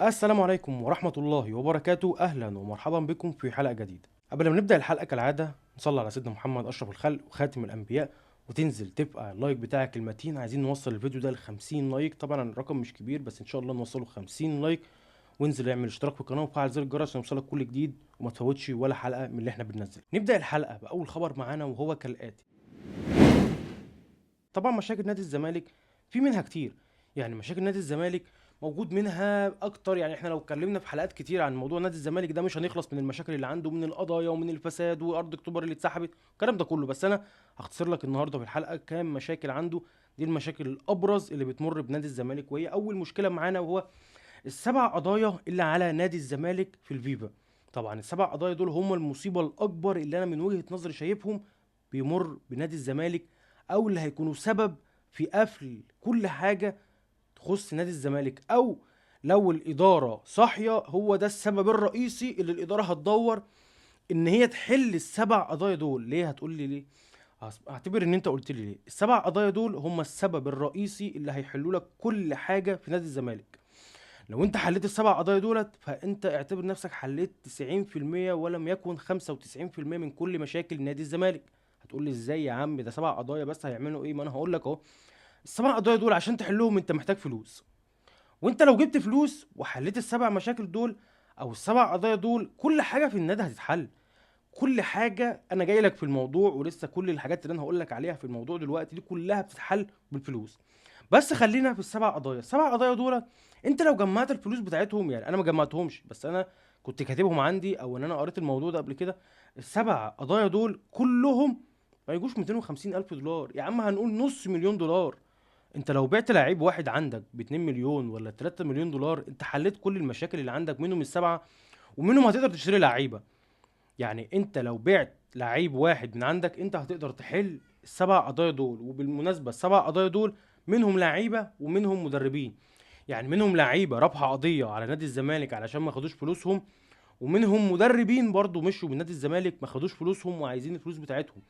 السلام عليكم ورحمة الله وبركاته، أهلا ومرحبا بكم في حلقة جديدة. قبل ما نبدأ الحلقة كالعادة نصلي على سيدنا محمد أشرف الخلق وخاتم الأنبياء، وتنزل تبقى ال like بتاعك المتين. عايزين نوصل الفيديو ده ل 50 like، طبعا الرقم مش كبير بس إن شاء الله نوصله 50 like. وانزل اعمل اشتراك في القناة وفعل زر الجرس عشان يوصلك كل جديد وما تفوتش ولا حلقة من اللي احنا بننزله. نبدأ الحلقة بأول خبر معانا وهو كالآتي. طبعا مشاكل نادي الزمالك في منها كتير، يعني مشاكل نادي الزمالك موجود منها اكتر. يعني احنا لو اتكلمنا في حلقات كتير عن موضوع نادي الزمالك ده مش هنخلص من المشاكل اللي عنده، من القضايا ومن الفساد وارض اكتوبر اللي اتسحبت الكلام ده كله. بس انا هختصر لك النهارده في الحلقة كام مشاكل عنده، دي المشاكل الابرز اللي بتمر بنادي الزمالك. وهي اول مشكلة معانا وهو السبع قضايا اللي على نادي الزمالك في الفيفا. طبعا السبع قضايا دول هم المصيبة الاكبر اللي انا من وجهه نظري شايفهم بيمر بنادي الزمالك، او اللي هيكونوا سبب في قفل كل حاجة تخص نادي الزمالك، او لو الادارة صاحية هو ده السبب الرئيسي اللي الادارة هتدور ان هي تحل السبع قضايا دول. ليه؟ هتقول لي ليه؟ اعتبر ان انت قلت لي ليه. السبع قضايا دول هم السبب الرئيسي اللي هيحلوا لك كل حاجة في نادي الزمالك. لو انت حليت السبع قضايا دولت فانت اعتبر نفسك حليت 90% ولم يكن 95% من كل مشاكل نادي الزمالك. هتقول لي ازاي يا عم، ده سبع قضايا بس هيعملوا ايه؟ ما انا هقول لك اهو. السبع قضايا دول عشان تحلهم انت محتاج فلوس، وانت لو جبت فلوس وحليت السبع مشاكل دول او السبع قضايا دول كل حاجة في النادي هتتحل. كل حاجة، انا جاي لك في الموضوع ولسه كل الحاجات اللي انا هقول لك عليها في الموضوع دلوقتي دي كلها بتتحل بالفلوس. بس خلينا في السبع قضايا. السبع قضايا دول انت لو جمعت الفلوس بتاعتهم، يعني انا ما جمعتهمش بس انا كنت كاتبهم عندي او ان انا قريت الموضوع ده قبل كده، السبع قضايا دول كلهم ما يجوش 250 الف دولار، يا عم هنقول نص مليون دولار. انت لو بعت لعيب واحد عندك ب 2 مليون ولا 3 مليون دولار انت حليت كل المشاكل اللي عندك، منهم السبعة ومنهم هتقدر تشتري لعيبة. يعني انت لو بعت لعيب واحد من عندك انت هتقدر تحل السبع قضايا دول. وبالمناسبة السبع قضايا دول منهم لعيبة ومنهم مدربين، يعني منهم لعيبة رابحه قضية على نادي الزمالك علشان ما خدوش فلوسهم، ومنهم مدربين برضو مشوا من نادي الزمالك ما خدوش فلوسهم وعايزين الفلوس بتاعتهم.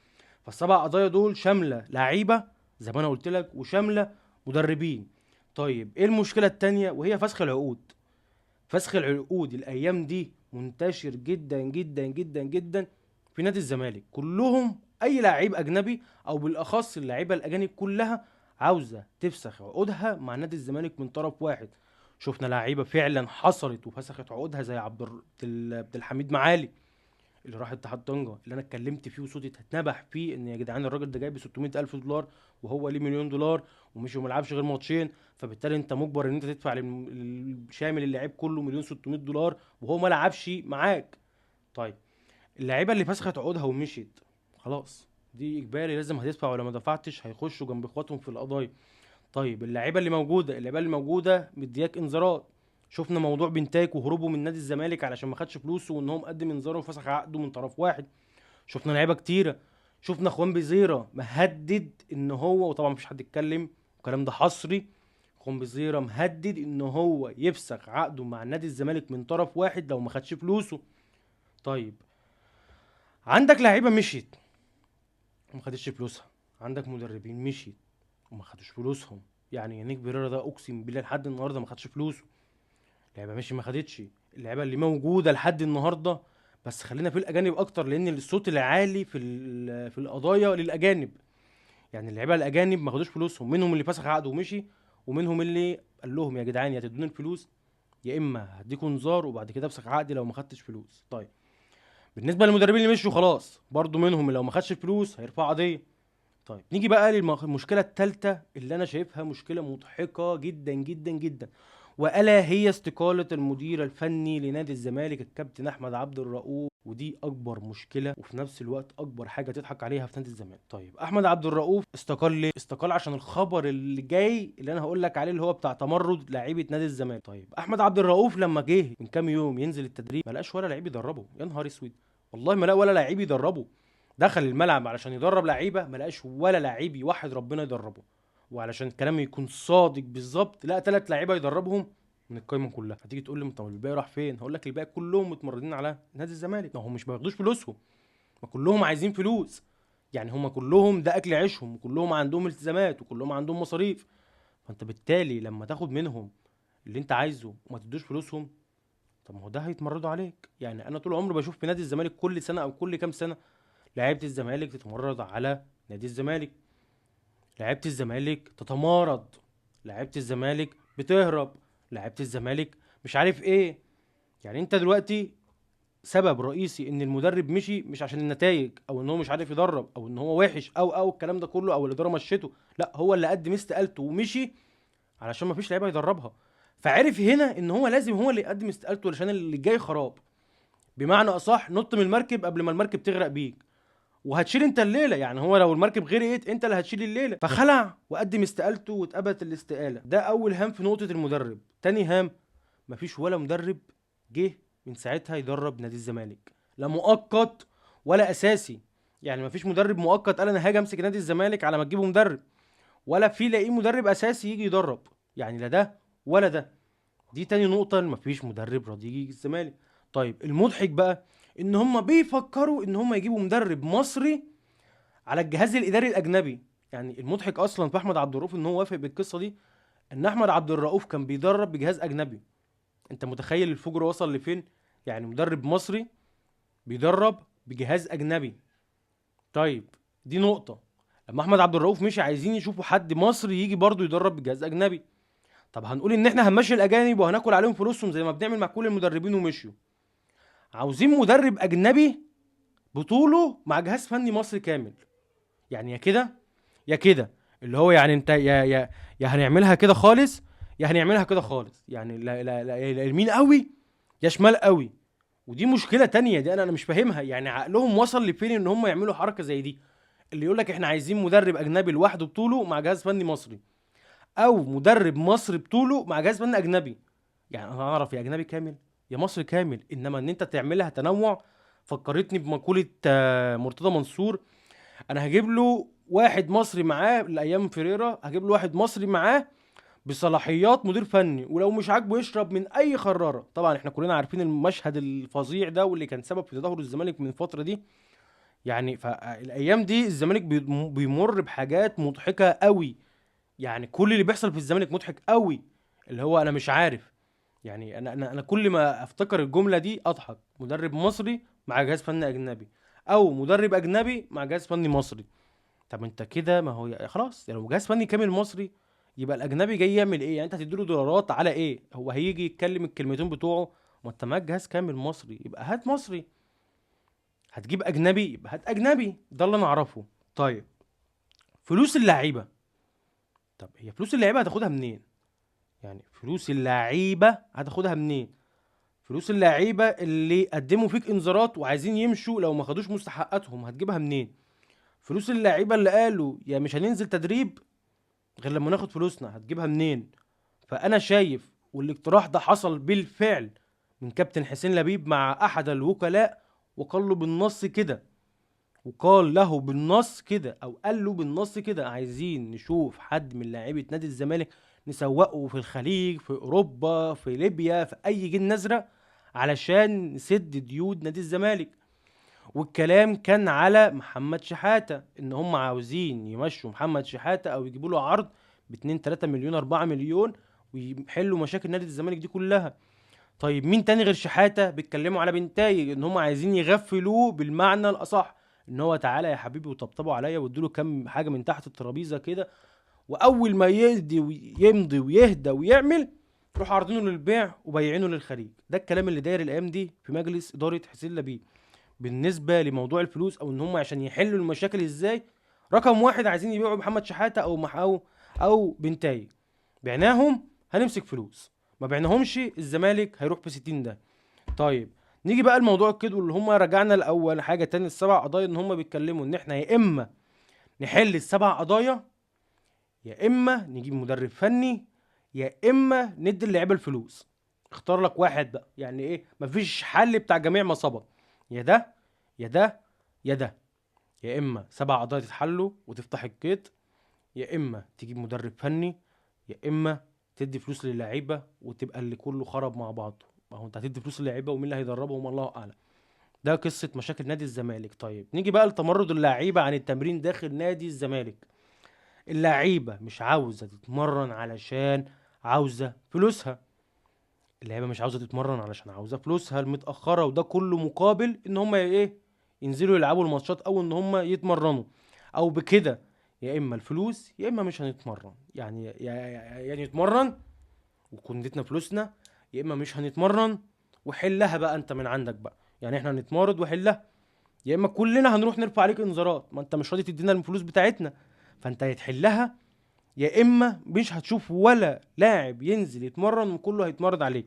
فالسبع قضايا دول شاملة لعيبة زي ما انا قلت لك وشامله مدربين. طيب ايه المشكلة التانية؟ وهي فسخ العقود. فسخ العقود الايام دي منتشر جدا جدا جدا جدا في نادي الزمالك. كلهم اي لعيب اجنبي او بالاخص اللعيبة الاجانب كلها عاوزه تفسخ عقودها مع نادي الزمالك من طرف واحد. شفنا لعيبة فعلا حصلت وفسخت عقودها زي عبد الحميد معالي اللي راح اتحاد طنجه، اللي انا اتكلمت فيه وصوتي اتنبح فيه ان يا جدعان الراجل ده جايب 600 الف دولار وهو ليه مليون دولار ومشي وما لعبش غير ماتشين، فبالتالي انت مجبر ان انت تدفع شامل اللاعب كله مليون 600 دولار وهو ما لعبش معاك. طيب اللعيبة اللي فسخت عقودها ومشيت خلاص دي اجباري لازم هتدفع، ولا ما دفعتش هيخشوا جنب اخواتهم في القضايا. طيب اللعيبة اللي موجودة، اللعيبة اللي موجودة مدياك انذارات. شفنا موضوع بنتايك وهروبه من نادي الزمالك علشان ما خدش فلوسه وان هو مقدم انذاره وفسخ عقده من طرف واحد. شفنا لعيبة كتيرة، شفنا خوان بيزيرا مهدد ان هو، وطبعا مفيش حد اتكلم الكلام ده حصري، خوان بيزيرا مهدد ان هو يفسخ عقده مع نادي الزمالك من طرف واحد لو ما خدش فلوسه. طيب عندك لعيبة مشيت وما خدتش فلوسها، عندك مدربين مشيت وما خدوش فلوسهم. يعني يانيك بيريرا ده اقسم بالله لحد النهارده ما خدش فلوسه، لعيبة ماشي ما خدتش، اللعيبة اللي موجودة لحد النهارده. بس خلينا في الاجانب اكتر لان الصوت العالي في القضايا للاجانب. يعني اللعيبة الاجانب ما خدوش فلوسهم، منهم اللي فسخ عقده ومشي، ومنهم اللي قال لهم يا جدعان يا تدوني الفلوس يا اما هديكوا انذار وبعد كده افسخ عقدي لو ما خدتش فلوس. طيب بالنسبة للمدربين اللي مشوا خلاص برضو منهم اللي لو ما خدش فلوس هيرفع قضية. طيب نيجي بقى للمشكلة الثالثة اللي انا شايفها مشكلة مضحكة جدا جدا جدا، والا هي استقالة المدير الفني لنادي الزمالك الكابتن احمد عبد الرؤوف. ودي اكبر مشكلة وفي نفس الوقت اكبر حاجة تضحك عليها في نادي الزمالك. طيب احمد عبد الرؤوف استقال ليه؟ استقال عشان الخبر اللي جاي اللي انا هقول لك عليه اللي هو بتاع تمرد لعيبة نادي الزمالك. طيب احمد عبد الرؤوف لما جه من كام يوم ينزل التدريب ما لقاش ولا لعيب يدربه. يا نهار اسود، والله ما لقى ولا لعيب يدربه. دخل الملعب علشان يدرب لعيبة ما لقاش ولا لعيب يوحد ربنا يدربه. وعلشان الكلام يكون صادق بالظبط لا 3 لعيبة يدربهم من القايمة كلها. هتيجي تقول لي طب الباقي راح فين؟ هقول لك الباقي كلهم متمردين على نادي الزمالك. ما هم مش بياخدوش فلوسهم، ما كلهم عايزين فلوس. يعني هم كلهم ده اكل عيشهم وكلهم عندهم التزامات وكلهم عندهم مصاريف. فانت بالتالي لما تاخد منهم اللي انت عايزه وما تدوش فلوسهم، طب ما هو ده هيتمردوا عليك. يعني انا طول عمري بشوف في نادي الزمالك كل سنة او كل كام سنة لعيبة الزمالك تتمرد على نادي الزمالك، لعيبة الزمالك تتمارض، لعيبة الزمالك بتهرب، لعيبة الزمالك مش عارف ايه. يعني انت دلوقتي سبب رئيسي ان المدرب مشي مش عشان النتائج او ان هو مش عارف يدرب او ان هو وحش او الكلام ده كله او الادارة مشيته، لا هو اللي قدم استقالته ومشي علشان ما فيش لعيبة يدربها. فعرف هنا ان هو لازم هو اللي يقدم استقالته علشان اللي جاي خراب. بمعنى اصح نط من المركب قبل ما المركب تغرق بيك، وهتشيل انت الليلة. يعني هو لو المركب غرقت انت اللي هتشيل الليلة. فخلع وقدم استقالته واتقبلت الاستقالة. ده اول هام في نقطة المدرب. تاني هام، مفيش ولا مدرب جه من ساعتها يدرب نادي الزمالك، لا مؤقت ولا اساسي. يعني مفيش مدرب مؤقت قال انا هاجي امسك نادي الزمالك على ما تجيبوا مدرب، ولا في لاقي مدرب اساسي يجي يدرب. يعني لا ده ولا ده. دي تاني نقطة، مفيش مدرب راضي يجي الزمالك. طيب المضحك بقى ان هم بيفكروا ان هم يجيبوا مدرب مصري على الجهاز الاداري الاجنبي. يعني المضحك اصلا في احمد عبد الرؤوف ان هو وافق بالقصة دي، ان احمد عبد الرؤوف كان بيدرب بجهاز اجنبي. انت متخيل الفجر وصل لفين؟ يعني مدرب مصري بيدرب بجهاز اجنبي. طيب دي نقطة. لما احمد عبد الرؤوف مشي عايزين يشوفوا حد مصري يجي برضه يدرب بجهاز اجنبي. طب هنقول ان احنا هنمشي الاجانب وهناكل عليهم فلوسهم زي ما بنعمل مع كل المدربين ومشيوا. عاوزين مدرب اجنبي بطوله مع جهاز فني مصري كامل. يعني يا كده يا كده، اللي هو يعني انت يا هنعملها كده خالص يا هنعملها كده خالص. يعني لا لا لا يمين قوي يا شمال قوي. ودي مشكلة تانية دي انا مش فاهمها. يعني عقلهم وصل لفين ان هم يعملوا حركة زي دي؟ اللي يقول لك احنا عايزين مدرب اجنبي لوحده بطوله مع جهاز فني مصري، او مدرب مصري بطوله مع جهاز فني اجنبي. يعني انا اعرف يا اجنبي كامل يا مصري كامل، انما ان انت تعملها تنوع. فكرتني بمقولة مرتضى منصور، انا هجيب له واحد مصري معاه الايام فيريرا، هجيب له واحد مصري معاه بصلاحيات مدير فني، ولو مش عاجبه يشرب من اي خراره. طبعا احنا كلنا عارفين المشهد الفظيع ده واللي كان سبب في تدهور الزمالك من الفترة دي. يعني فالايام دي الزمالك بيمر بحاجات مضحكة قوي. يعني كل اللي بيحصل في الزمالك مضحك قوي، اللي هو انا مش عارف. يعني انا انا انا كل ما افتكر الجملة دي اضحك. مدرب مصري مع جهاز فني اجنبي، او مدرب اجنبي مع جهاز فني مصري. طب انت كده ما هو خلاص، يعني لو جهاز فني كامل مصري يبقى الاجنبي جاي يعمل ايه؟ يعني انت هتديله دولارات على ايه؟ هو هيجي يتكلم الكلمتين بتوعه؟ ما انت معاك جهاز كامل مصري يبقى هات مصري، هتجيب اجنبي يبقى هات اجنبي. ده اللي انا اعرفه. طيب فلوس اللعيبة، طب هي فلوس اللعيبة هتاخدها منين؟ يعني فلوس اللعيبة هتاخدها منين؟ فلوس اللعيبة اللي قدموا فيك انذارات وعايزين يمشوا لو ما خدوش مستحقاتهم هتجيبها منين؟ فلوس اللعيبة اللي قالوا يا مش هننزل تدريب غير لما ناخد فلوسنا هتجيبها منين؟ فانا شايف، والاقتراح ده حصل بالفعل من كابتن حسين لبيب مع احد الوكلاء، وقال له بالنص كده، وقال له بالنص كده، او قال له بالنص كده، عايزين نشوف حد من لاعيبه نادي الزمالك نسوقه في الخليج، في اوروبا، في ليبيا، في اي جن ازرق، علشان نسد ديون نادي الزمالك. والكلام كان على محمد شحاتة، ان هم عاوزين يمشوا محمد شحاتة او يجيبوا له عرض ب 2 3 مليون 4 مليون ويحلوا مشاكل نادي الزمالك دي كلها. طيب مين تاني غير شحاتة؟ بيتكلموا على بنتايج ان هم عايزين يغفلوه بالمعنى الاصح، ان هو تعالى يا حبيبي وطبطبوا عليا وادوا له كام حاجة من تحت الترابيزة كده، واول ما يهدي ويمضي ويهدى ويعمل روح عارضينه للبيع وبيعينه للخليج. ده الكلام اللي داير الايام دي في مجلس ادارة حسين لبيب بالنسبة لموضوع الفلوس، او ان هم عشان يحلوا المشاكل ازاي. رقم واحد عايزين يبيعوا محمد شحاته او او بنتايج، بعناهم هنمسك فلوس، ما بعناهمش الزمالك هيروح في 60 ده. طيب نيجي بقى الموضوع كده اللي هم رجعنا الاول حاجة تاني، السبع قضايا، ان هم بيتكلموا ان احنا يا اما نحل السبع قضايا، يا اما نجيب مدرب فني، يا اما ندي اللعيبة الفلوس. اختار لك واحد بقى، يعني ايه؟ مفيش حل بتاع جميع ما سبق، يا ده يا ده يا ده. يا اما 7 قضايا تتحلوا وتفتح القيد، يا اما تجيب مدرب فني، يا اما تدي فلوس للعيبة وتبقى اللي كله خرب مع بعضه. ما هو انت هتدي فلوس للعيبة ومين اللي هيدربهم؟ الله اعلم. ده قصة مشاكل نادي الزمالك. طيب نيجي بقى لتمرد اللعيبة عن التمرين داخل نادي الزمالك. اللعيبة مش عاوزه تتمرن علشان عاوزه فلوسها. اللعيبة مش عاوزه تتمرن علشان عاوزه فلوسها المتاخرة، وده كله مقابل ان هم ايه، ينزلوا يلعبوا الماتشات او ان هم يتمرنوا، او بكده يا اما الفلوس يا اما مش هنتمرن. يعني يعني يتمرن وكندتنا فلوسنا، يا اما مش هنتمرن وحلها بقى انت من عندك بقى، يعني احنا هنتمرد وحلها، يا اما كلنا هنروح نرفع عليك انذارات، ما انت مش راضي تدينا الفلوس بتاعتنا، فانت يا تحلها يا اما مش هتشوف ولا لاعب ينزل يتمرن وكله هيتمرد عليه.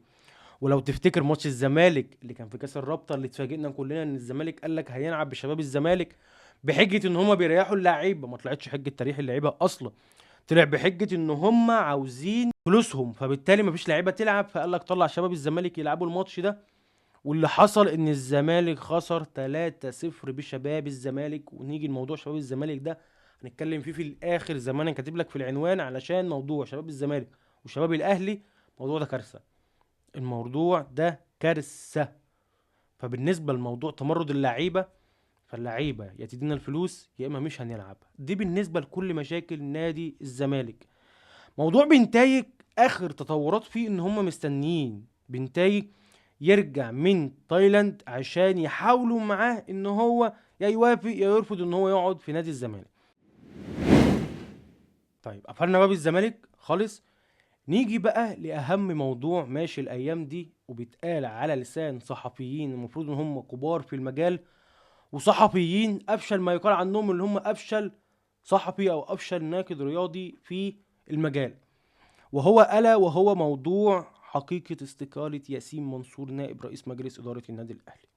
ولو تفتكر ماتش الزمالك اللي كان في كاس الرابطة اللي اتفاجئنا كلنا ان الزمالك قال لك هيلعب بشباب الزمالك بحجة ان هما بيريحوا اللعيبة، ما طلعتش حجه تريح اللعيبة اصلا، طلع بحجة ان هما عاوزين فلوسهم، فبالتالي مفيش لعيبة تلعب، فقال لك طلع شباب الزمالك يلعبوا الماتش ده. واللي حصل ان الزمالك خسر 3-0 بشباب الزمالك. ونيجي لموضوع شباب الزمالك ده هنتكلم فيه في الاخر زي ما انا كاتب لك في العنوان، علشان موضوع شباب الزمالك وشباب الاهلي الموضوع ده كارثة، الموضوع ده كارثة. فبالنسبه لموضوع تمرد اللعيبة، فاللعيبه يا تدينا الفلوس يا اما مش هنلعب. دي بالنسبة لكل مشاكل نادي الزمالك. موضوع بنتايج اخر تطورات فيه ان هم مستنيين بنتايج يرجع من تايلاند عشان يحاولوا معاه ان هو يا يوافق يا يرفض ان هو يقعد في نادي الزمالك. طيب قفلنا باب الزمالك خالص، نيجي بقى لأهم موضوع ماشي الأيام دي وبيتقال على لسان صحفيين المفروض ان هم كبار في المجال، وصحفيين أفشل ما يقال عنهم اللي هم أفشل صحفي أو أفشل ناقد رياضي في المجال، وهو ألا وهو موضوع حقيقة استقالة ياسين منصور نائب رئيس مجلس إدارة النادي الأهلي.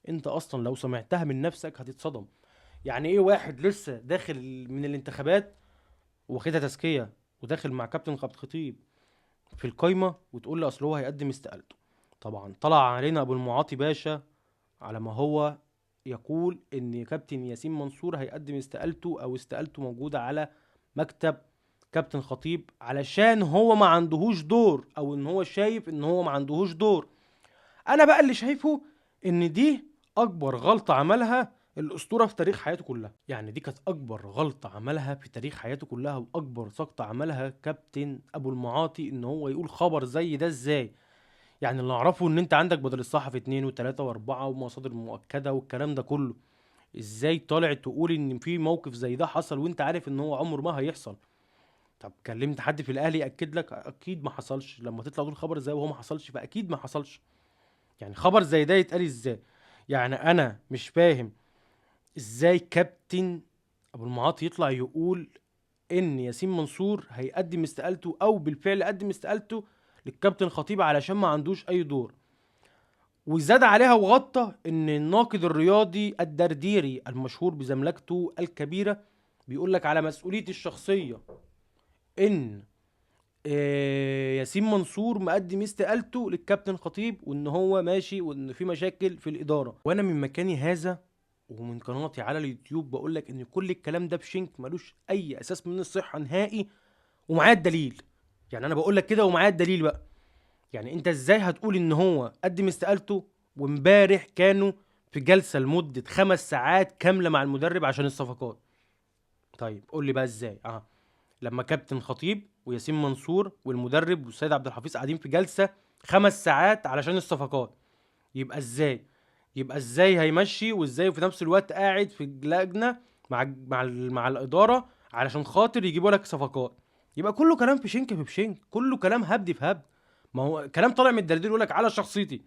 أنت أصلا لو سمعتها من نفسك هتتصدم. يعني إيه واحد لسه داخل من الانتخابات واخدها تزكية وداخل مع كابتن خطيب في القايمة وتقول له أصل هو هيقدم استقالته؟ طبعا طلع علينا أبو المعاطي باشا على ما هو يقول إن كابتن ياسين منصور هيقدم استقالته أو استقالته موجودة على مكتب كابتن خطيب علشان هو ما عندهوش دور، او ان هو شايف ان هو ما عندهوش دور. انا بقى اللي شايفه ان دي اكبر غلطة عملها الاسطورة في تاريخ حياته كلها. يعني دي كانت اكبر غلطة عملها في تاريخ حياته كلها، واكبر سقطة عملها كابتن ابو المعاطي ان هو يقول خبر زي ده ازاي. يعني اللي اعرفه ان انت عندك بدل الصحفي 2 و3 و4 ومصادر مؤكدة والكلام ده كله، ازاي طالع تقول ان في موقف زي ده حصل وانت عارف ان هو عمره ما هيحصل؟ طب كلمت حد في الاهلي اكد لك؟ اكيد ما حصلش. لما تطلع تقول خبر زي وهو ما حصلش فاكيد ما حصلش. يعني خبر زي ده يتقال ازاي؟ يعني انا مش فاهم ازاي كابتن ابو المعاطي يطلع يقول ان ياسين منصور هيقدم استقالته او بالفعل قدم استقالته للكابتن خطيب علشان ما عندوش اي دور. وزاد عليها وغطى ان الناقد الرياضي الدرديري المشهور بزملكته الكبيرة بيقول لك على مسؤوليتي الشخصية ان ياسين منصور مقدم استقالته للكابتن خطيب وان هو ماشي وان في مشاكل في الادارة. وانا من مكاني هذا ومن قناتي على اليوتيوب بقول لك ان كل الكلام ده بشنك ملوش اي اساس من الصحة نهائي، ومعايا الدليل. يعني انا بقول لك كده ومعايا الدليل بقى. يعني انت ازاي هتقول ان هو قدم استقالته وامبارح كانوا في جلسه لمدة 5 ساعات كاملة مع المدرب عشان الصفقات؟ طيب قول لي بقى ازاي؟ لما كابتن خطيب وياسين منصور والمدرب والسيد عبد الحفيظ قاعدين في جلسه 5 ساعات علشان الصفقات، يبقى ازاي؟ يبقى ازاي هيمشي وازاي في نفس الوقت قاعد في لجنة مع مع مع الادارة علشان خاطر يجيبوا لك صفقات؟ يبقى كله كلام في شنك في بشنك، كله كلام هبد في هبد. ما هو كلام طالع من الدردير يقول لك على شخصيتي.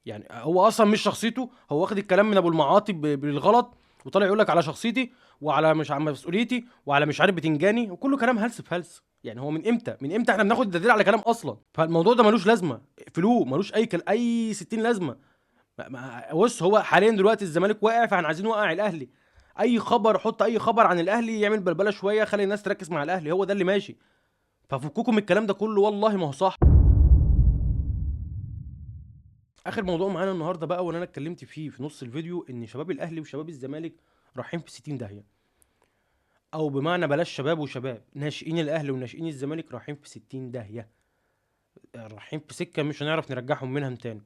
يعني هو اصلا مش شخصيته، هو واخد الكلام من ابو المعاطي بالغلط وطالع يقول لك على شخصيتي وعلى مش على مسؤوليتي وعلى مش عارف بتنجاني، وكله كلام هلس في هلس. يعني هو من امتى، من امتى احنا بناخد الدليل على كلام اصلا؟ فالموضوع ده ملوش لازمه، فلو ملوش اي 60 لازمه. بص، هو حاليا دلوقتي الزمالك واقع، فاحنا عايزين نوقع الاهلي. اي خبر، حط اي خبر عن الاهلي يعمل بلبلة شوية، خلي الناس تركز مع الاهلي، هو ده اللي ماشي. ففكوكم من الكلام ده كله، والله ما هو صح. اخر موضوع معانا النهارده بقى، وانا اتكلمت فيه في نص الفيديو، ان شباب الاهلي وشباب الزمالك رايحين في 60 داهية، او بمعنى بلاش شباب وشباب، ناشئين الاهلي وناشئين الزمالك رايحين في 60 داهية، رايحين في سكة مش هنعرف نرجعهم منها تاني.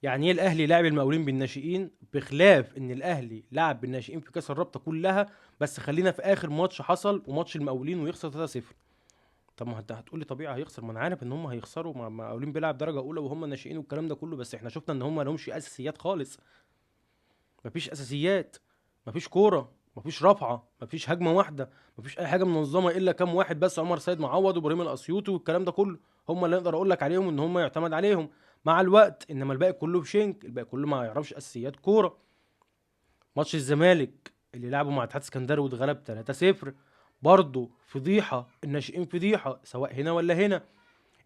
يعني ايه الاهلي لاعب المقاولين بالناشئين؟ بخلاف ان الاهلي لعب بالناشئين في كاس الرابطة كلها، بس خلينا في اخر ماتش حصل وماتش المقاولين ويخسر 3-0. طب ما انت هتقول لي طبيعي هيخسر، ما انا عارف ان هم هيخسروا، ما مقاولين بيلعب درجه اولى وهم ناشئين والكلام ده كله، بس احنا شفنا ان هم ما لهمش اساسيات خالص. مفيش اساسيات، مفيش كورة، مفيش رفعه، مفيش هجمة واحدة، مفيش اي حاجة منظمة الا كام واحد بس، عمر سيد معوض وابراهيم الاسيوطي والكلام ده كله، هم اللي نقدر اقول لك عليهم ان هم يعتمد عليهم مع الوقت، انما الباقي كله بشنك، الباقي كله ما يعرفش اساسيات كورة. ماتش الزمالك اللي لعبه مع اتحاد اسكندري واتغلب 3-0 برضه فضيحة، الناشئين فضيحة سواء هنا ولا هنا،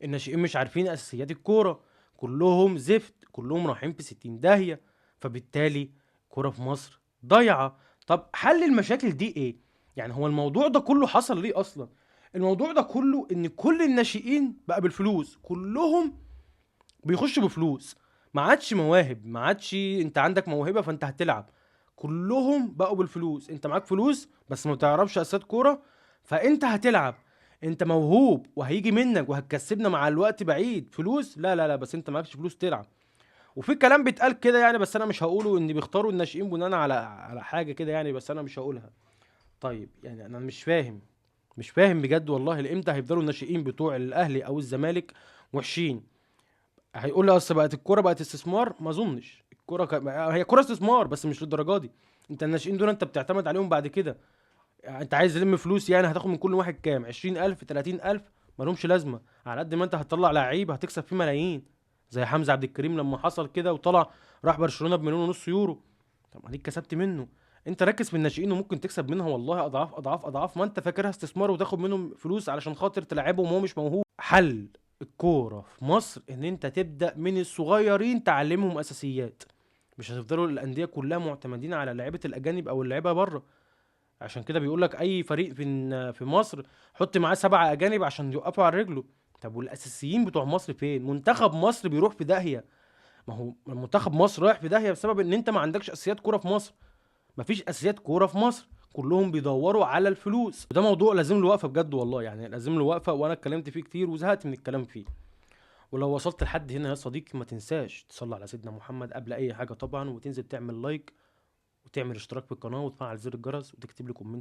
الناشئين مش عارفين اساسيات الكورة، كلهم زفت، كلهم رايحين في 60 داهية، فبالتالي كورة في مصر ضايعة. طب حل المشاكل دي ايه؟ يعني هو الموضوع ده كله حصل ليه اصلا؟ الموضوع ده كله ان كل الناشئين بقى بالفلوس، كلهم بيخشوا بفلوس، ما عادش مواهب، ما عادش انت عندك موهبة فانت هتلعب، كلهم بقوا بالفلوس. انت معاك فلوس بس ما بتعرفش اساسيات كورة فانت هتلعب، انت موهوب وهيجي منك وهتكسبنا مع الوقت بعيد فلوس، لا لا لا بس انت معكش فلوس تلعب. وفي كلام بيتقال كده يعني بس انا مش هقوله، ان بيختاروا الناشئين بناء على حاجة كده يعني، بس انا مش هقولها. طيب يعني انا مش فاهم بجد والله، لامتى هيفضلوا الناشئين بتوع الاهلي او الزمالك وحشين؟ هيقول لي اصل بقت الكورة بقت استثمار، ما اظنش الكورة هي كورة استثمار بس مش للدرجة دي. انت الناشئين دول انت بتعتمد عليهم بعد كده، انت عايز تلم فلوس يعني هتاخد من كل واحد كام؟ 20,000 30,000، ما لهمش لازمه. على قد ما انت هتطلع لعيب هتكسب فيه ملايين، زي حمزة عبد الكريم لما حصل كده وطلع راح برشلونة ب1.5 مليون يورو، طب اديك كسبت منه. انت ركز في الناشئين وممكن تكسب منها والله اضعاف اضعاف اضعاف ما انت فاكرها استثمار، وتاخد منهم فلوس علشان خاطر تلعبهم وهو مش موهوب. حل الكورة في مصر ان انت تبدا من الصغيرين تعلمهم اساسيات، مش هتفضلوا الاندية كلها معتمدين على لعيبة الاجانب او اللعيبة بره. عشان كده بيقول لك اي فريق في مصر حط معاه 7 اجانب عشان يوقفوا على رجله. طب والاساسيين بتوع مصر فين؟ منتخب مصر بيروح في داهية. ما هو منتخب مصر رايح في داهية بسبب ان انت ما عندكش اساسيات كورة في مصر. مفيش اساسيات كورة في مصر، كلهم بيدوروا على الفلوس. وده موضوع لازم له وقفه بجد والله، يعني لازم له وقفه، وانا اتكلمت فيه كتير وزهقت من الكلام فيه. ولو وصلت لحد هنا يا صديقي ما تنساش تصلي على سيدنا محمد قبل اي حاجة طبعا، وتنزل تعمل like وتعمل اشتراك في القناة وتفعل زر الجرس وتكتب لي comment.